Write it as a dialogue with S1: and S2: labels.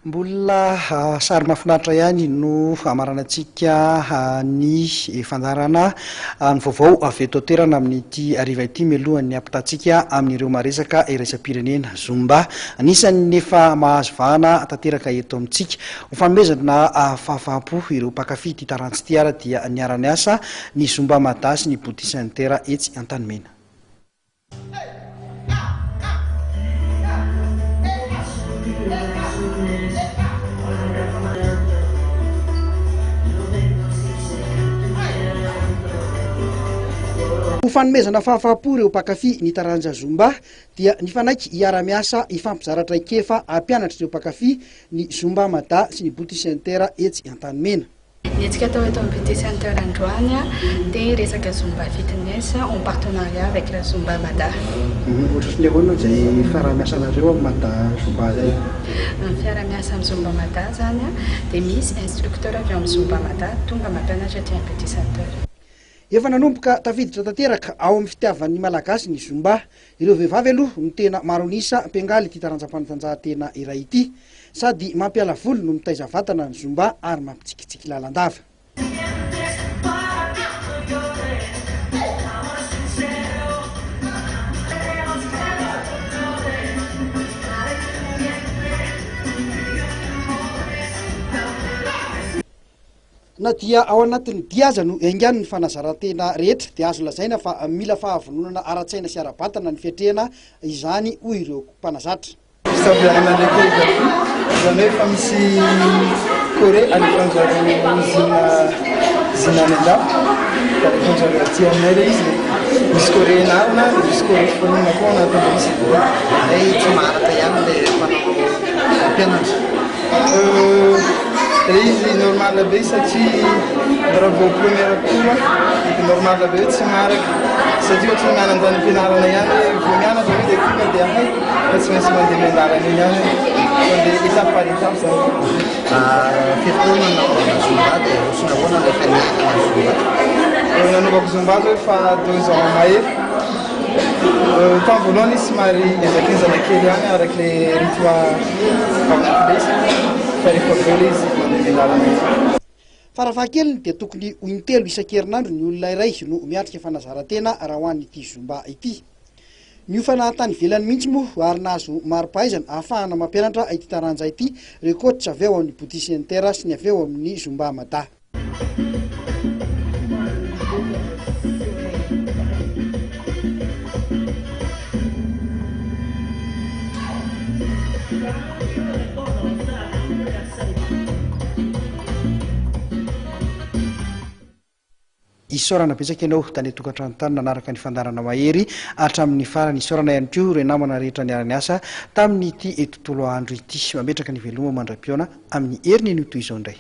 S1: Mbola sary mahafinaritra ihany no hamaranantsika ny fandaharana ny vaovao avy eto an-toerana amin'ity hariva ity mialohan'ny hampitantsika amin'ireo maresaka iraisam-pirenena. Zumba, anisan'ny efa mahazo vahana tanteraka eto amintsika. Ho fanomezana fahafaham-po ireo mpankafy ity taranja ity ary dia niara-niasa ny Zumba Mada sy ny Beauty Center etsy Antanimena. Ho fanomezana fahafaham-po ireo mpankafy ny taranja Zumba dia nifanaiky hiara-miasa hifampizara traikefa hampianatra ireo mpankafy ny Zumba Mada sy ny Beauty Center etsy Antanimena.
S2: Ny hetsika atao eto amin'ny Beauty Center androany dia resaka Zumba Fitness en partenariat avec la Zumba Mada.
S1: Ohatry ny ahoana izay fiaraha-miasanareo amin'ny Mada Zumba izay?
S2: Ny fiaraha-miasa amin'ny Zumba Mada izany dia misy instructeur avy ao amin'ny Zumba Mada tonga mampianatra aty amin'ny Beauty Center.
S1: Efa nanomboka tafiditra tanteraka ao amin'ny fitiavan'ny Malagasy ny Zumba. Ireo vehivavy aloha no tena maro an'isa mpiangaly ity taranjam-panatanjahantena iray ity. Sady mampiala voly no mitaiza vatana ny Zumba ary mampitsikitsiky lalandava. Na dia ao anatin'ny dia aza no iaingan'ny fanazaran-tena rehetra dia azo lazaina fa mila fahavononana ara-tsaina sy ara-batana ny fiatrehana izany hoy ireo mpanazatra.
S3: Fisamborana ilay chorégraphie, izany hoe efa misy choré alefan'zareo usine usine any an-dafy dia alefan'zareo aty aminay ilay izy dia misy choré enarina dia misy choré foronina koa ao anatin'ilay izy.
S4: Hay tsy maharaka ihany ilay mpanao mampianatra.
S3: Ilay izy normal be satria raha vao première cours dia normal be hoe tsy maharaka satria ohatran'ny mianatra any am-pianarana ihany hoe vao mianatra ve dia tonga dia hay fa tsy maintsy mandeha miandalana eny ihany hoe mandeha étape par étape zany.
S4: Firy taona no nanaovana zumba dia ohatran'ny ahoana ilay fanianana ny zumba?
S3: Nanaovako zumba zao efa deux ans mahery. Tamin'ny voalohany izy somary henjakenjana kely ihany araka ilay rythme ao anatin'ilay izy fa rehefa avy eo ilay izy mandeha miandalana eny.
S1: Farafahakeliny dia tokony ho intelo isan-kerinandro ny olona iray no miatrika fanazaran-tena raha ho an'ity Zumba ity. Niofana tany ivelany mihitsy moa ary nahazo mari-pahaizana ahafahana mampianatra ity taranja ity ireo coach avy ao amin'ny Beauty Center sy ny avy ao amin'ny Zumba Mada. Isaorana betsaka ianao tany an-tokantrano tany nanaraka ny fandaharana Mahery hatramin'ny farany. Isaorana ihany koa ireo namana rehetra niara-niasa tamin'ity tontolo andro ity. Mametraka ny veloma mandra-pihaona amin'ny heriny anio toy izao indray.